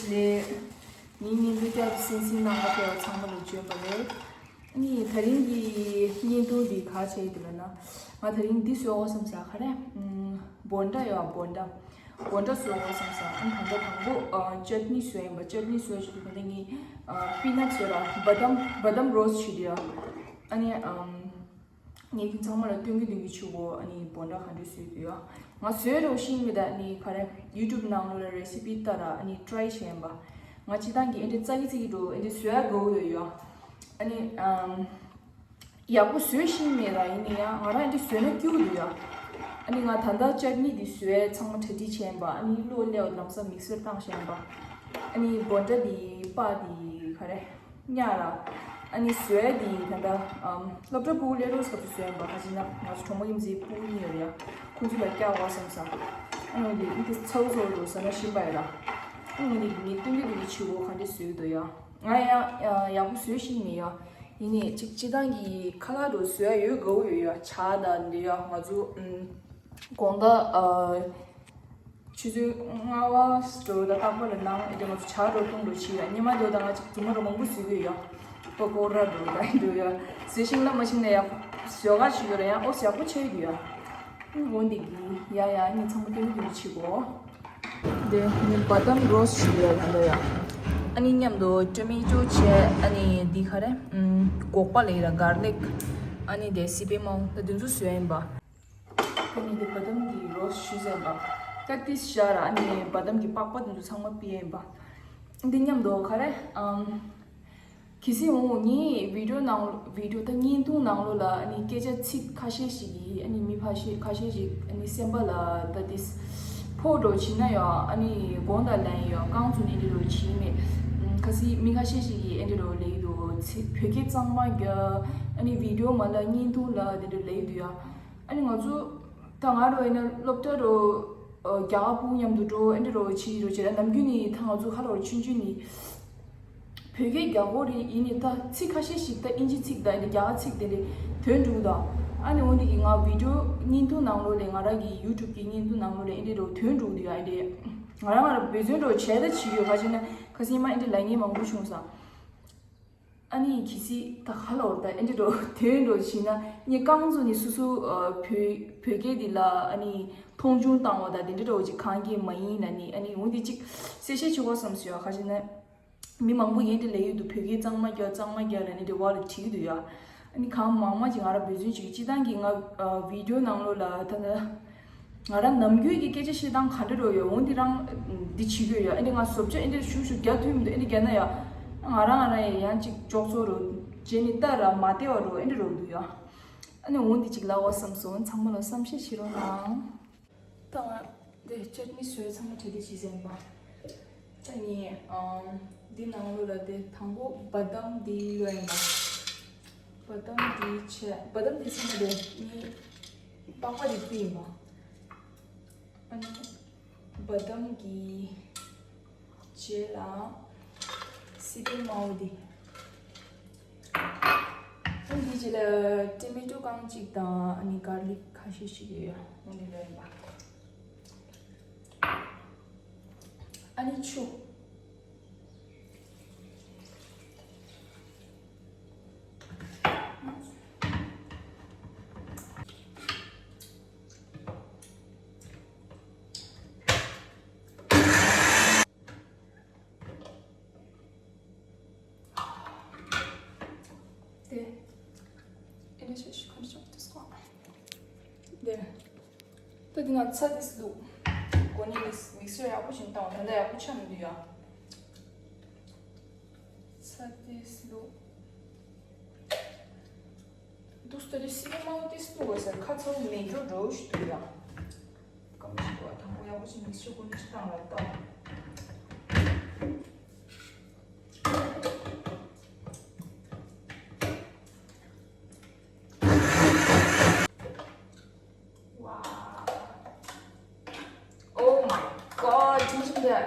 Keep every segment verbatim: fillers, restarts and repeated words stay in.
ལས། ངའི་བརྙན་ཐུང་བསྐྱར་དུ་གསན་གཟིགས་གནང་བ་དེ་བ་ཚང་མ་ལ་བྱོན་པ་རེད། ཨ་ནི་དེ་རིང་གི་བརྙན་ཐུང་འདི་ག་བྱས་ཡོད་ལབ་ན། ང་དེ་རིང་འདི་བཟོ་དགོས་བསམ་ས་ག་རེ། ཨམ། བོན་ཌ་ཡོད་བོན་ཌ། བོན་ཌ་བཟོ་དགོས་བསམ་ས། ཨ་ནི་ད་ལྟ་དང་པོ་ཨ་ཅཊ་ནི་བཟོས་ཡིན་པ། ཅཊ་ནི་བཟོས་བྱེད་དུས་ད་ལྟ་ངས་ཨ་པི་ནཊ་བཟོས་ར་བ་དམ་བ་དམ་རོ་སི་ཊི་བྱེད་དུས་ཡ། ཨ་ནི་ཨམ། ངས་ཁྱེད་ཚང་མ་ལ་སྟོན་གི་སྟོན་གི་བྱེད་དགོས། ཨ་ནི་བོན་ཌ་ག་འདྲ་བཟོས་འདུག་ཡ། ང་བཟོས་རོགས་ཤིག་མི་ད་ནི་ག་རེ་ཡུ་ཊུབ་ནང་ལོགས་ལ་རེ་སི་པི་ལྟ་ར་ཨ་ནི་ཊ་རའི་བྱས་ཡིན་པ། ང་སྤྱིར་བཏང་གི་ཨེ་འདྲ་ཙག་གི་ཙིག་གི་འགྲོ་ཨེ་འདྲ་བཟོས་ཡ་དགའ་བོ་ཡོད་ཡ། ཨ་ནི་ཨམ། ཡག་པོ་བཟོས་ཤིག་མེད་ར་ཡིན་ནི་ཡ། ང་རང་ཨེ་འདྲ་བཟོས་ན་སྐྱིད་པོ་འདུག་ཡ། ཨ་ནི་ང་ད་ལྟ་ཅཊ་ནི་འདི་བཟོས་ཚང་མ་གྲ་སྒྲིག་བྱས་ཡིན་པ། ཨ་ནི་གློ་ལེའོ་ལམ་སང་མིག་སར་བཏང་བྱས་ཡིན་པ། ཨ་ནི་བོན་ཌ་འདི་པ་འདི་ག་རེ། ཉག་ར། ཨ་ནི་བཟོས་འདི་ད་ལྟ་ཨམ་སློབ་གྲྭ་ཕྲུ་གུ་སླེབས་རོགས་སྐབས་སུ་བཟོས་ཡིན་པ། ག་ཅི་ན་ང་ཚོ་གྲོགས་མོ་ཡིན་ཟིག་ཕྲུ་གུ་གཉིས་ཡོད་རེད་ཡ། ཁོང་ཚོ་ལ་སྐྱག་བ་བསམ་ས། ཨ་ནི་འདི་ཨིན་དི་ཚ་བོ་ཚ་བོ་འགྲོ་ཟ་ན་ཤིན་པ་ཡོད་ར། ཨ་ནི་འདི་ངས་སྟོན་གི་འདི་གི་བྱེད་སྒོ་ག་འདྲ་བཟོས་འདུག་ཡ། ང་ཡང་ཡག་པོ་བཟོས་ཤིག་མེད་ཡ། ཡིན་ནི་གཅིག་སྤྱིར་བཏང་གི་ཁ་ལག་འགྲོ་བཟོས་ཡ་ཡོད་དགའ་བོ་ཡོད་ཡ། ཇ་དང་འདི་ཡ་ང་ཚོ་ཨམ། དགོང་དག་ཨ། ཆུ་ཚོད་ལྔ་པ་འགྲོ་ད་རྟག་པར་ལ་ནང་ཨེ་འདྲ་ང་ཚོ་ཇ་འགྲོ་བཏུང་འགྲོ་བྱེད་ཡ། ཉི་མ་འདྲ་ད་ང་ཅིག་རྫུན་མ་རོ་མང་པོ་བཟོས་གི་ཡོད་ཡ། པ་ཀོ་ར་འགྲོ་ད་ཨེ་འགྲོ་ཡ། བཟོས་ཤིང་ལ་མ་ཤིང་ལ་ཡ་བཟོ་ག་ཞིག་ཡོད་ར་ཡ། ཨོ་ཡག་པོ་ཆེ་གི་ཡ། འོ་འདི་གི་ཡ་ཡ་ངས་ཚང་མ་སྟོན་གི་བྱེད་གོ། དེ་ནི་བ་དམ་རོ་སི་ཊི་བྱེད་ཡ་ད་ལྟ་ཡ། ཨ་ནི་མཉམ་དུ་ཊོ་མེ་ཊོ་བྱས། ཨ་ནི་འདི་ག་རེ་ཨམ་སྒོག་པ་ལབ་ཡ་ར་གར་ལིག། ཨ་ནི་དེ་སི་པན་མའོ་ད་དེ་ཚོ་བཟོས་ཡིན་པ། ཁོ་གཉིས་དེ་བ་དམ་གྱི་རོ་སི་ཊི་བྱས་ཡིན་པ། ཀ་ཏིས་ཤ་ར་ཨ་ནི་བ་དམ་གྱི་པགས་པ་དེ་ཚོ་ཚང་མ་ཕུད་ཡིན་པ། འདི་མཉམ་དུ་ག་རེ་ཨམ། གལ་སྲིད་འོང་ངས་བི་ཌིའོ་ནང་བི་ཌིའོ་ད་བརྙན་ཐུང་ནང་ལོགས་ལ་ཨ་ནི་སྐད་ཆ་ཚིག་ཁ་ཤས་ཤིག་གིས་ཨ་ནི་མི་ཁ་ཤས་ཁ་ཤས་ཤིག་ཨ་ནི་སེམས་པ་ལ་ད་ཏིས་ཕོག་འགྲོ་བྱིན་ན་ཡང་ཨ་ནི་དགོངས་དག་ལན་ཡང་རྐང་བཙུགས་ནས་འདི་རུ་བྱིན་མེད། ཁ་སང་མི་ཁ་ཤས་ཤིག་གིས་ཨེ་འདི་རུ་ལེགས་འདུག་ཚིག་བོད་སྐད་གཙང་མ་རྒྱག་ཨ་ནི་བི་ཌིའོ་མ་ལ་བརྙན་ཐུང་ལ་འདི་འདྲ་ལེགས་འདུག་ཡ། ཨ་ནི་ང་ཚོ་ད་ང་རོ་ཡིན་ན་སློབ་གྲྭ་རོ་རྒྱ་གར་ཕྲུ་གུ་མཉམ་དུ་འགྲོ་ཨེ་འདྲ་རོ་བྱེད་རོ་བྱེད་ན་ནམ་རྒྱུན་ནི་ད་ང་ཚོ་ཁ་རོ་ཆུང་ཆུང་ནི་བོད་སྐད་རྒྱག་གོ་རེད། ཡིན་ནི་ད་ཚིག་ཁ་ཤས་ཤིག་ད་ཨིན་ཇི་ཚིག་ད་ཨེ་འདྲ་རྒྱ་གར་ཚིག་དེ་འདྲ་དོན་འགྲུབ་ད། ཨ་ནི་འོ་འདི་གི་ང་བི་ཌིའོ་བརྙན་ཐུང་ནང་ལོ་ལས་ང་རང་གི་ཡུ་ཊུབ་གི་བརྙན་ཐུང་ནང་ལོ་ལས་ཨེ་འདྲ་རོ་དོན་འགྲུབ་འདུག་ཡ། ཨེ་འདྲ་ང་རང་ང་རང་འབད་བརྩོན་རོ་བྱས་ད་བྱེད་ཡོད། ག་ཅི་ན་ཁ་སང་མ་ཨེ་འདྲ་ལ་ངས་མང་པོ་བྱུང་ས། ཨ་ནི་གལ་སྲིད་ད་ག་ལ་འོར་ད་ཨེ་འདྲ་འགྲོ་དོན་འགྲོ་བྱིན་ན་ངས་རྐང་བཙུགས་ནས་སོ་སོ་ཨ་བོད་བོད་སྐད་འདི་ལ་ཨ་ནི་མཐོང་ཆུང་བཏང་བ་ད་དེ་འདྲ་འགྲོ་ཅིག་གང་གིས་མ་ཡིན་ན་ནི་ཨ་ནི་འོན་ཏེ་ཅིག་གསལ་བཤད་བྱེད་དགོས་བསམ་སོང་ཡ། ག་ཅི་ན་མི་མང་པོ་ཡིན་དེ་ལས་ཡོད་དུ་བོད་སྐད་གཙང་མ་རྒྱག་གཙང་མ་རྒྱག་ལ་ནི་དེ་བ་ལ་བྲིས་འདུག་ཡ། ཨ་ནི་གང་མང་མང་ཅིག་ང་རང་འབད་བརྩོན་བྱེད་ཀྱི་སྤྱིར་བཏང་གི་ང་ཨ་བི་ཌིའོ་ནང་ལོགས་ལ་ད་ད། ང་རང་ནམ་རྒྱུན་གྱི་སྐད་ཆ་བཤད་སྟངས་ག་འདྲ་རོ་ཡོད་འོང་འདི་རང་འདི་བྱེད་དགོས་ཡོད། ཨེ་འདྲ་ང་བཟོ་བཅོས་ཨེ་འདྲ་ཤུགས་ཤུགས་རྒྱག་ཐུབ་མི་འདུག་ཨེ་འདྲ་རྒྱག་ན་ཡ། ང་རང་ང་རང་ཡང་ཅིག་ཅོག་ཙོ་རོ་བྱས་ནས་ལྟ་ར་མ་བལྟས་བ་རོ་ཨེ་འདྲ་རོ་འདུག་ཡ། ཨ་ནི་འོང་འདི་ཅིག་ལབ་དགོས་བསམ་སོང་། ཚང་མ་ལ་བསམ་ཤེས་བྱེད་རོགས་གནང་། ད་ང་འདི་ཅཊ་ནི་བཟོས་ཚང་མ་གྲ་སྒྲིག་བྱས་ཟིན་པ། ད་ངས་ཨམ་འདི་ནང་ལོགས་ལ་དེ་དང་པོ་བ་དམ་འདི་ལོ་ཡིན་པ། བ་དམ་འདི་བྱས་བ་དམ་འདི་ཚང་མ་དེ་ངས་པགས་པ་དེ་བརྐུས་ཡིན་པ། ཨ་ནི་བ་དམ་གྱི་རྗེས་ལ་སི་པན་མའོ་འདི། ཨ་ནི་འདི་རྗེས་ལ་ཊོ་མེ་ཊོ་རྐང་གཅིག་དང་ཨ་ནི་གར་ལིག་ཁ་ཤས་ཤིག་ཡོད་ཡ། འོ་འདི་ལ་ཡིན་པ། ཨ་ནི་ཆུ། དེ། ཨེ་ནི་ཤ་ཤི་ཁོ་ནི་ཤོག་དེ་སོང་། དེ། ད་དེ་ན་ཚྭ་དེ་སི་ལུག་གོ་ནི་མིག་མིག་སར་ཡག་པོ་བྱིན་བཏང་བ་ད་ལྟ་ཡག་པོ་ཆགས་མི་འདུག་ཡ། ཚྭ་དེ་སི་ལུག་འདུག་སྟེ་དེ་སི་ལུག་མང་པོ་དེ་སི་ལུག་གོ་ས་ཁ་ཚ་བོ་མེད་འགྲོ་འགྲོ་ཞིག་འདུག་ཡ། སྐམ་ཞིག་འདུག་ཡ། དང་པོ་ཡག་པོ་བྱིན་མིག་སར་གོ་ནི་ཤོག་བཏང་ལ་ལྟ། Wow. Oh my god, ཐུང་ཆུང་དེ།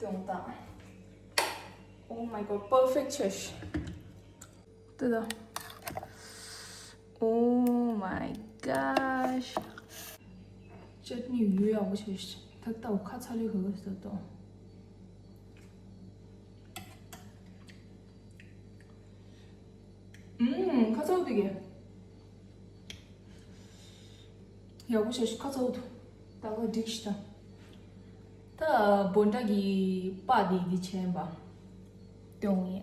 དུང་དང་། Oh my god, perfect ཆེ་ཤི། དེ་དང་། Oh my gosh. ཅཊ་ནི་ཡོད་ཡག་པོ་ཆེ་ཤི། ཨ་ཏའོ་ཁ་ཚ་ལོས་གོ་གི་ཟེར་ཏོ། ཨུམ། ཁ་ཚ་བོ་དེ་གས། ཡག་པོ་བྱས་ཤིག་ཁ་ཚ་བོ་དུ། ད་ག་འགྲིག་ཤི་ད། ད་བོན་ཊ་གི་པ་དེ་དེ་ཆེན་པ། སྟོང་ངེ།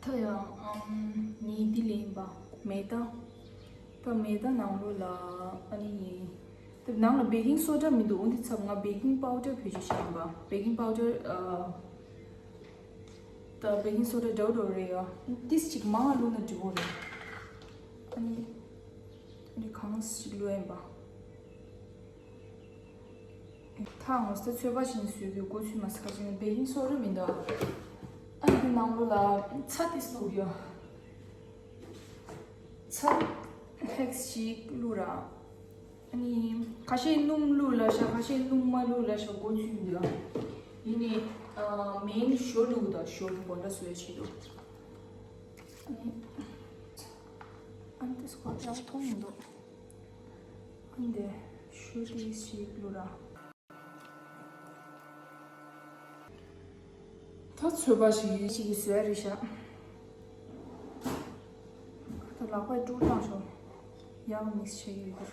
ད་ཡང་ཨམ། ངས་འདི་ལེན་པ། མེ་ཏ། ད་མེ་ཏ་ནང་ལོགས་ལ་ཨ་ནི། ད་ནང་ལ་བེ་ཀིང་སོ་ཌ་མི་འདུག་འོ་འདི་ཚབ། ང་བེ་ཀིང་པའུ་ཌར་བེད་སྤྱོད་བྱས་པ། བེ་ཀིང་པའུ་ཌར་ཨ། ད་བེ་ཀིང་སོ་ཌ་འདྲ་བོ་འདྲ་བོ་རེད་ཡ། ཏིས་ཅིག་མང་བླུགས་ན་འགྲིག་གོ་རེད། ཨ་ནི། ཨ་ནི་གང་ཞིག་བླུགས་ཡིན་པ། ཐང་ངོ་ས་ཚོད་པ་ཞིག་བཟོས་རྒྱུ་འགོ་ཚུགས་མ་ས་ཁ་ཅིག་བེ་ཀིང་སོ་ཌ་མི་འདུག་ཨ་ནི་འདི་ནང་ལོགས་ལ་ཚྭ་ཏིས་བླུགས་ཡོད། ཚྭ་ཧེག་ཞིག་བླུགས་ར། ཨ་ནི་ཁ་ཤས་སྣུམ་བླུགས་ལ་ཤ། ཁ་ཤས་སྣུམ་མ་བླུགས་ལ་ཤ། འགོ་ཚུགས་མི་འདུག་ཡིན་ནི་ཨ། མེན་ཞོ་བླུགས་དང་། ཞོ་དུ་བོན་ཊ་བཟོས་བྱེད་དུ། ཨ་ནི་ཨ་ནི་ཏིས་ཁོ་ཡག་མཐོང་མི་འདུག་ཨ་ནི་དེ་ཞོ་ཏིས་ཞིག་བླུགས་ར། ད་ཚོད་པ་ཞིག་ཡིན་ཞིག་གི་བཟོས་རེད་ཤག་ད་ལག་པས་དཀྲུག་བཏང་ཤོག་ཡག་མིག་སི་བྱེད་ཀྱི་ཡོད་དུ།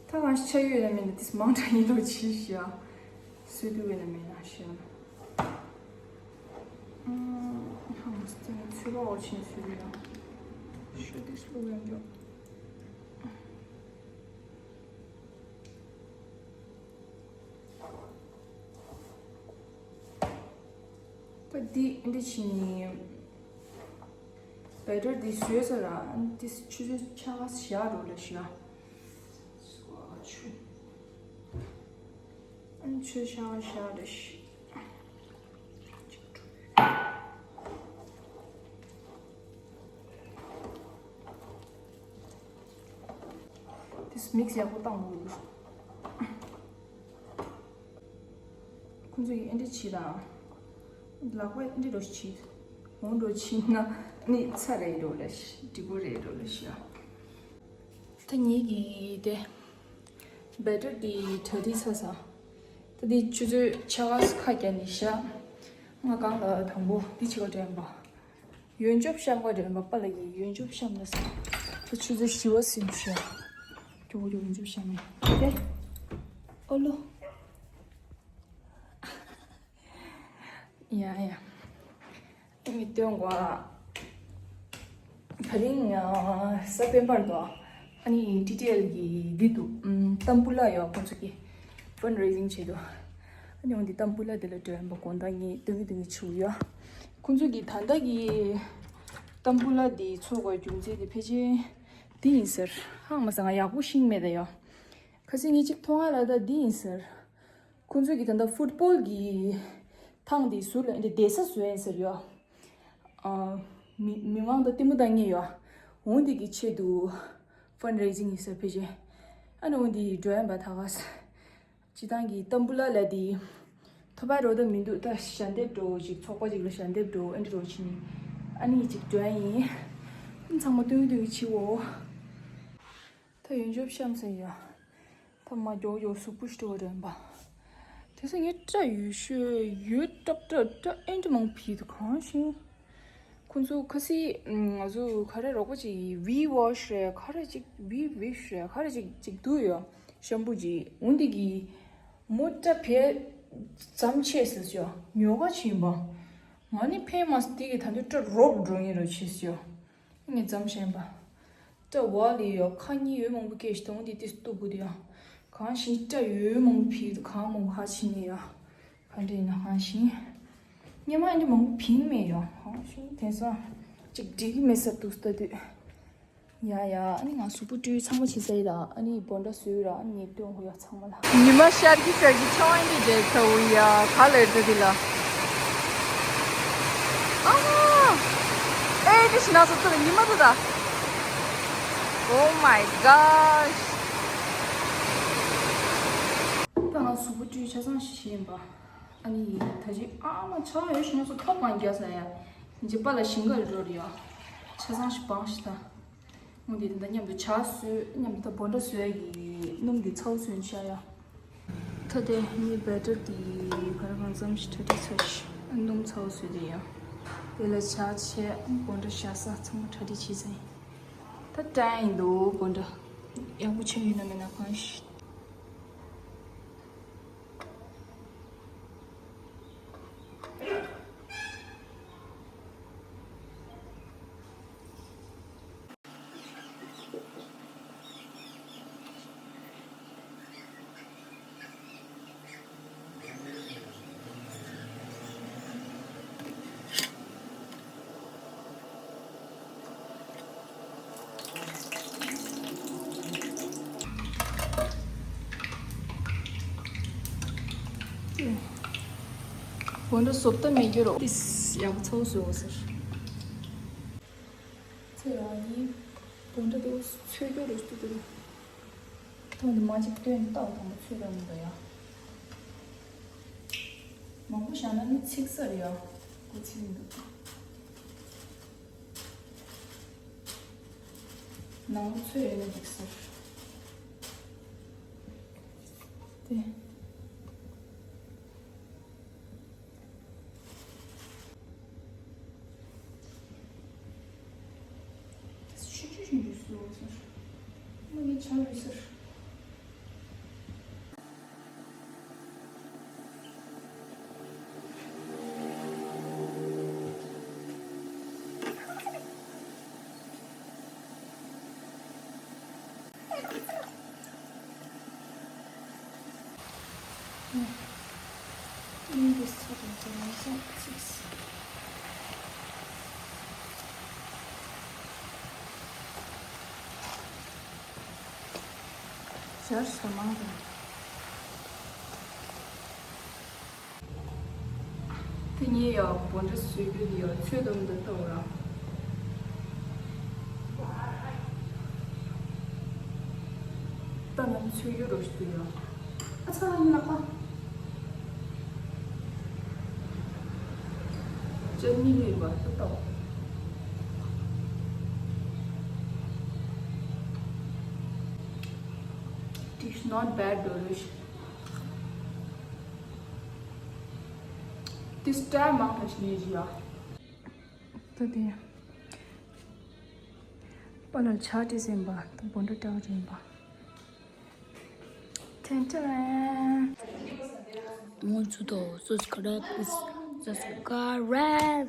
ད་གང་ཞིག་ཆ་ཡོད་ན་མེད་ན་ཏིས་མང་དྲགས་ཡིན་ལོ་ཆི་ཤག་སུས་བསྡུ་བས་ན་མེད་ན་ཤེས་ན། ཧམ་སྟེང་ཚོད་པ་འོ་ཆེན་སུས་བསྡུ་ན། ཤོ་ཏིས་བླུགས་ཡོང་འགྲོ། ད་འདི་འདི་ཕྱིན་ནི། བེ་ཊར་འདི་བཟོས་ས་ར། འདི་ཆུ་ཚོད་ཕྱེད་ཀ་བཞག་འགྲོ་ལ་ཤི་ཡ། ཆུ། ཨ་ནི་ཆུ་ཤ་ཤ་རེ་ཤི། དེ་མིག་སི་ཡག་པོ་བཏང་དགོས། ཁོང་ཚོ་ཡི་ཨེ་འདྲ་བྱེད་དང་། ལག་པ་ཨེ་འདྲ་འགྲོ་བྱེད། འོང་འགྲོ་བྱེད་ན་ནི་ཚ་རེད་འགྲོ་ལ་ཤི། འགྲིག་པོ་རེད་འགྲོ་ལ་ཤི། ད་ངེད་ཀྱི་དེ་བེ་ཊར་དེ་གྲ་སྒྲིག་ཚར་སོང་། ད་དེ་ཆུ་ཚོད་ཕྱེད་ཀ་ཁ་བརྒྱབ་ནས་བཞག་ང་གང་ལ་དང་པོ་འདི་བྱེད་ག་འགྲོ་ཡིན་པ། ཡོན་ཆབ་བཤམས་ག་འགྲོ་ཡིན་པ། པཱ་ལགས་ཀྱིས་ཡོན་ཆབ་བཤམས་ལ་སོང་། ད་ཆུ་ཚོད་བཞི་པ་ཟིན་བཞག་ཀྱོ་ཀྱོ་ཡོན་ཆབ་བཤམས་ནས་དེ། ཨོ་ལོ། ཡ་ཡ། ཨ་ནི་སྟོན་གོ། ད་རིང་ཨ་གཟའ་སྤེན་པ་འདུག་ཨ་ནི་ཊི་ཊི་ཨེལ་གི་འདི་འདུག་ཨམ། ཏམ་བུ་ལ་ཡོད། ཁོང་ཚོ་གི་ཕན་རེ་ཟིང་བྱེད་འདུག་ཨ་ནི་འོ་འདི་ཏམ་བུ་ལ་དེ་ལ་འགྲོ་ཡིན་པ། དགོང་དག་ངས་སྟོན་གི་སྟོན་གི་བྱེད་ཀྱི་ཡོད། ཁོང་ཚོ་གི་ད་ལྟ་གི་ཏམ་བུ་ལ་འདི་ཚོགས་པའི་རྒྱུ་མཚན་དེ་ཕལ་ཆེར་འདི་ཡིན་ཟེར། ཧང་མ་སང་ང་ཡག་པོ་ཤེས་ཀྱི་མེད་ད་ཡོད། ཁ་སང་ངས་གཅིག་མཐོང་ང་ལ་ད་འདི་ཡིན་ཟེར། ཁོང་ཚོ་གི་ད་ལྟ་ཕུཊ་བོལ་གི་ཐང་དེ་ཟུར་ལ་འདི་བསྡད་ས་བཟོས་ཡིན་ཟེར་ཡོད། ཨ། མི་མི་མང་དང་ལྟད་མོ་ལྟ་མཁན་ཡོད། འོ་འདི་གི་ཆེད་དུ་ཕན་རེ་ཟིང་ཡིན་ཟེར་ཕལ་ཆེར། ཨ་ནི་འོ་འདི་འགྲོ་ཡིན་པ་ད་ག་ས། སྤྱིར་བཏང་གི་ཏམ་བུ་ལ་ལ་དེ་ཐོབ་པ་རོ་ད་མི་འདུག་ད་ཞལ་འདེབས་འགྲོ་ཅིག་ཚོགས་པ་ཅིག་ལ་ཞལ་འདེབས་འགྲོ་ཨེ་འདྲ་རོ་ཕྱིན་ནི། ཨ་ནི་ཅིག་འགྲོ་ཡ་ཡིན། ཚང་མ་སྟོན་གི་སྟོན་གི་བྱེད་འོ། ད་ཡོན་ཆབ་བཤམས་ས་ཡ། ད་མ་མགྱོགས་མགྱོགས་གཟུགས་པོ་ཞིག་འགྲོ་རན་པ། དེ་ས་ངས་སྐྲ་ཡོད་ཤོས་ཡོད་སྐྲ་སྐྲ་སྐྲ་ཨེ་འདྲ་མང་ཕི་དུ་གང་ཞིང་། ཁོང་ཚོ་ཁ་སི་ང་ཚོ་ག་རེ་རོགས་པ་ཅིག་ཝི་ཝོཤ་རེད། ག་རེ་ཅིག་ཝི་ཝིཤ་རེད། ག་རེ་ཅིག་ཅིག་འདུག་ཡོད། ཤམ་པུ་ཅིག་འོ་འདི་གི་མོ་སྐྲ་བས་ཙམ་ཆེ་སི་ཡོད། ཉོ་ག་ཕྱིན་པ། ང་ནི་ཕན་མ་སི་དེ་གི་ད་འདི་སྐྲ་རོབ་འགྲོ་ངེས་རོ་ཆེ་སི་ཡོད། ངས་ཙམ་ཤེས་པ། སྐྲ་བ་ལི་ཡོད་ཁ་གཉིས་ཡོད་མང་པོ་སྐྱེས་ཤི་དང་འདི་ཏིས་སྟུག་པོ་དེ་ཡང་། གང་ཞིག་སྐྲ་ཡོད་མང་པོ་ཕི་དུ་གང་མང་པོ་ཧ་ཕྱི་ནས་ཡང་། ག་འདྲ་ཡིན་ན་གང་ཞིག་སྙེ་མ་འདི་མང་པོ་ཕིང་མེད་ཡང་། གང་ཞིག་དེང་སང་ཅིག་འགྲིག་གི་མེད་ས་འདུག་ལྟ་དུས། ཡ་ཡ། ཨ་ནི་ང་གཟུགས་པོ་བཀྲུས་ཚང་མ་བྱེད་ས་ཡིན་ལ། ཨ་ནི་བོན་ཊ་བཟོས་ར། ཨ་ནི་ངས་སྟོན་དགོས་ཡ་ཚང་མ་ལ། ཉི་མ་ཤར་གི་ཤར་གི་ཆང་ཨེ་འདི་རེད་ཚ་འུ་ཡ་ག་ལེར་ཚ་དི་ལ། ཨ་ཨེ་འདི་ཤི་ན་ཚ་ཚ་ལ་ཉི་མ་ཚ་ད། Oh my gosh. ཡིན་པ། ཨ་ནི་ད་ཅི་ཨ་མ་ཆ་ཡོད་ཤི་ང་ཚོ་ཐོག་གང་རྒྱག་ས་ཡ། ཇི་པ་ལ་ཞིང་ཁར་འགྲོ་རེ་ཡ། ཆ་ཚང་ཞིག་བང་ཞིག་ད། འོ་དེ་དེ་འདྲ་མཉམ་དུ་ཇ་བཟོས་མཉམ་དུ་ད་བོ་འདྲ་བཟོས་ཀྱི་སྣུམ་དེ་ཚ་བོ་བཟོས་བྱ་ཡ། ད་དེ་ངའི་བེ་ཊར་དེ་ག་རེ་གང་འཚམ་ཞིག་གྲ་སྒྲིག་ཚར་ཤི་སྣུམ་ཚ་བོ་བཟོས་དེ་ཡ། དེ་ལ་ཇ་ཆས་བོ་འདྲ་བཞག་ས་ཚང་མ་གྲ་སྒྲིག་བྱས་ཚར་ཡིན། ད་ཏྲ་ཡིན་འདུག་བོ་འདྲ་ཡག་པོ་ཆགས་ཡོད་ན་མེད་ན་གང་ཤི། བོ་འདྲ་བཟོ་ལྟ་མེད་རྒྱུ་རོ། ཏིས་ཡག་པོ་ཚ་བོ་བཟོས་ཟེར། ཚེ་རང་ཉིད་བོ་འདྲ་དེ་ཚོས་རྒྱུ་རོ་ཞུ་དེ་རོ། ཐོག་འདི་མ་ཅིག་སྟོན་ལྟ་བ་དང་པོ་ཚོས་ར་མི་འདུག་ཡ། མང་པོ་བཞག་ན་ནི་ཚིག་ས་རེད་ཡ། གོ་ཚིག་མི་འདུག་ནང་ལོ་ཚོད་ཡོད་ན་འགྲིག་ཟེར། དེ། ཆུ་ཆུ་ཆུ་ཆུ་སོ་སོ། མ་ངས་ཆང་རེད་ཟེར། ཞར་ཞར་མང་རེད། དེ་ཉིད་ཡང་བོ་འདྲ་བཟོས་རྒྱུ་དེ་ཡང་ཚོད་དུམ་དུ་གཏོང་ར། ད་ནམ་ཚོད་རྒྱུ་རོ་ཞིག་དེ་ཡང་། ཨ་ཚ་ལ་ཡིན་ལགས་པ། ཅན་ནི་ལས་པ་ཏུ་ཏོ། It's not bad, Dorish. This time, I'm going to need you. ད་དེ། པ་ལ་ཆ་དེ་ཟིན་པ། ད་བོ་འདྲ་ཏྲ་ཟིན་པ། ཐན་ཏན། ང་ཚོ་དང་subscribe please subscribe།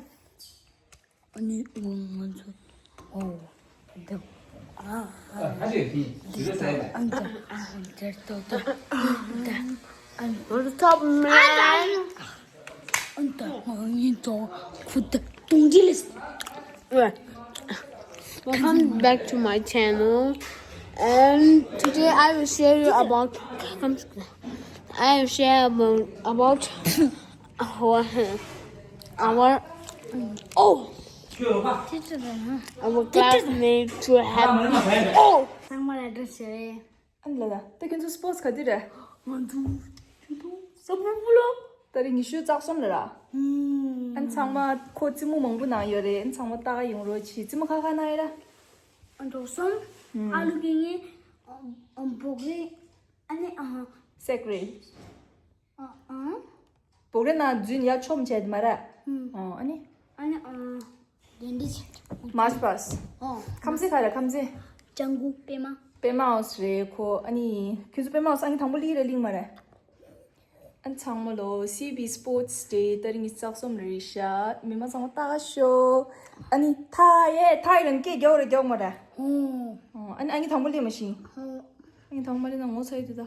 ཨ་ནི་ང་ཚོ་ཨོ་ད་ཨ་ཨ་འདི་ད་ཨ་འདི་ཨ་འདི་ད་ད་ཨ་འདི་What's up, man? ཨ་འདི་ང་ཡིན་ད་ཁུ་ད་ཏུང་ཏི་ལིས། Welcome back to my channel, and today I will share you about, I will share about, about our, our, oh, our classmate to have, oh. ཚང་མ་ལ་བཀྲ་ཤིས་བདེ་ལེགས། ཨན་ལ་ལ། ད་ཁྱོད་ཚོ་སྤོར་ཊི་ག་དུས་རེད། ང་ཚོ་ཆུ་ཚོད་གསུམ་པོ་ལོ། ད་རེས་ཉི་ཤུ་རྩ་གསུམ་ལ་ར། ཨན་ཚང་མ་ཁོ་རྩེད་མོ་མང་པོ་གནང་ཡོད་རེད། ཨན་ཚང་མ་ལྟ་ག་ཡོང་རོགས་གྱིས། རྩེད་མོ་ཁ་ཁ་གནང་ཡོད་ར། ཨ་འགྲོ་སོང་། ཨ་ལུ་གི་ངའི་ཨ་འབོག་རེད། ཨ་ནི་ཨ་སེག་རེད། ཨ་ཨ། བོག་རེ་ན་རྫུན་ཡ་ཆོམ་བྱས་མ་ར། ཨ་ཨ་ནི། ཨ་ནི་ཨ། དེ་འདྲ་བྱས། མཱར་ཆི་པཱ་སི། ཨོ། ཁམས་ཚན་ག་རེ་ཁམས་ཚན། ལྗང་གུ་པད་མ། པད་མ་ཧའོ་སི་རེད་ཁོ། ཨ་ནི་ཁྱོད་ཚོ་པད་མ་ཧའོ་སི་ཨང་ཀི་དང་པོ་སླེབས་རེད་སླེབས་མ་རེད། ཨ་ཚང་མ་ལོ་སི་བི་སྤོར་ཊི་ཌེ་ད་རིང་གི་རྩ་གསུམ་རེད་ཤག་མི་མང་ཚང་མ་ལྟ་ག་ཤོག་ཨ་ནི་ཐ་ཡེ་ཐ་ཡེ་རང་སྐད་རྒྱག་རེད་རྒྱག་མ་རེད། ཨོ། ཨ་ནི་ཨང་ཀི་དང་པོ་སླེབས་མ་ཤེས། ཨང་ཀི་དང་པོ་སླེབས་ན་ངོ་ཚ་ཡི་དུ་ད།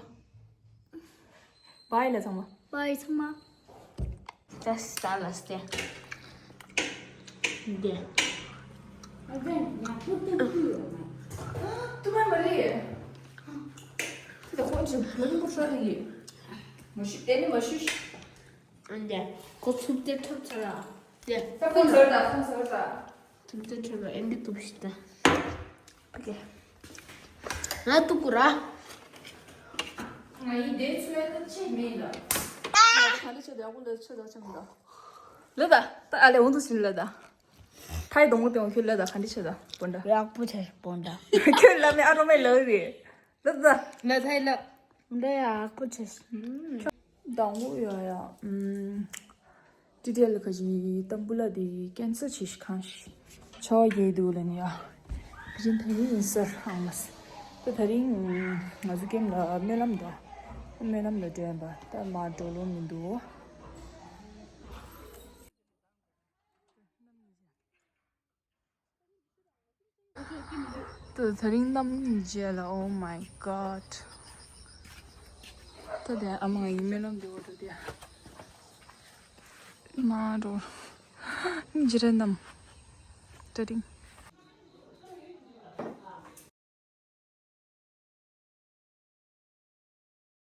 བའི་ལ་ཚང་མ། བའི་ཚང་མ། ད་ས་ལ་སྟེ། འདི། ཨ་ཏུ་མ་མ་རེད། ད་ཁོང་ཚོ་བུ་མོ་ཧྲ་ལ་ཡིན། མ་ཤི་དེ་ནི་མ་ཤི། འདི། ཁོ་ཚུབ་སྟེ་ཐུབ་ཚར་ར། འདི། ད་ཁོང་ཚོར་ད་ཁོང་ཚོར་ད། ཐུབ་ཚོད་ཁྲོད་ལ་ཨེ་འདི་ཐུབ་ཤི་ད། ཨོ་ཀེ། ང་ཐུག་གུ་ར། ང་ཡི་དེ་ཚོའི་ད་ཆེ་མེད་ལ། ག་འདྲ་བྱས་འདུག་ཡག་པོ་ལབ་ཆོག་ད་ཆོག་མི་འདུག་ལབ་ད། ད་ཨ་ལས་འོང་དུ་ཕྱིན་ལབ་ད། ཁ་ཡི་སྡོང་པོ་སྟེང་ཁྱོད་ལབ་ད། ག་འདྲ་བྱས་ད་སྤོན་ཏྲ། ཡག་པོ་བྱས་སྤོན་ཏྲ། ཁྱོད་ལབ་མེད་ཨ་རོ་མེད་ལབ་རེད། ལབ་ད། ལབ་ད་ལབ། འདི་ཡག་པོ་བྱས། སྡོང་པོ་ཡ་ཡ། ཨུམ། ཏི་ཏི་ལ་ཁ་ཅིག་ཏམ་བུ་ལ་དེ་ཀན་སར་བྱེད་ཤི་ཁང་ཞིག་ཆོག་ཡོད་འདུག་ལ་ནི་ཡ། དེ་རིང་ད་རིང་ཡིན་ཟེར་ཨང་མ་སི། ད་ད་རིང་ང་ཚོ་ཀེམ་ལ་སྨོན་ལམ་འདུག་སྨོན་ལམ་ལ་འགྲོ་ཡིན་པ། ད་མ་འགྲོ་ལོང་མི་འདུག་ད་ད་རིང་གནམ་རྗེས་ལ། Oh my god. ད་དེ་ཨ་མ་ང་ཡི་སྨོན་ལམ་འདུག་འགྲོ་དེ། མ་འགྲོ། རྗེས་ར་གནམ། ད་རིང་།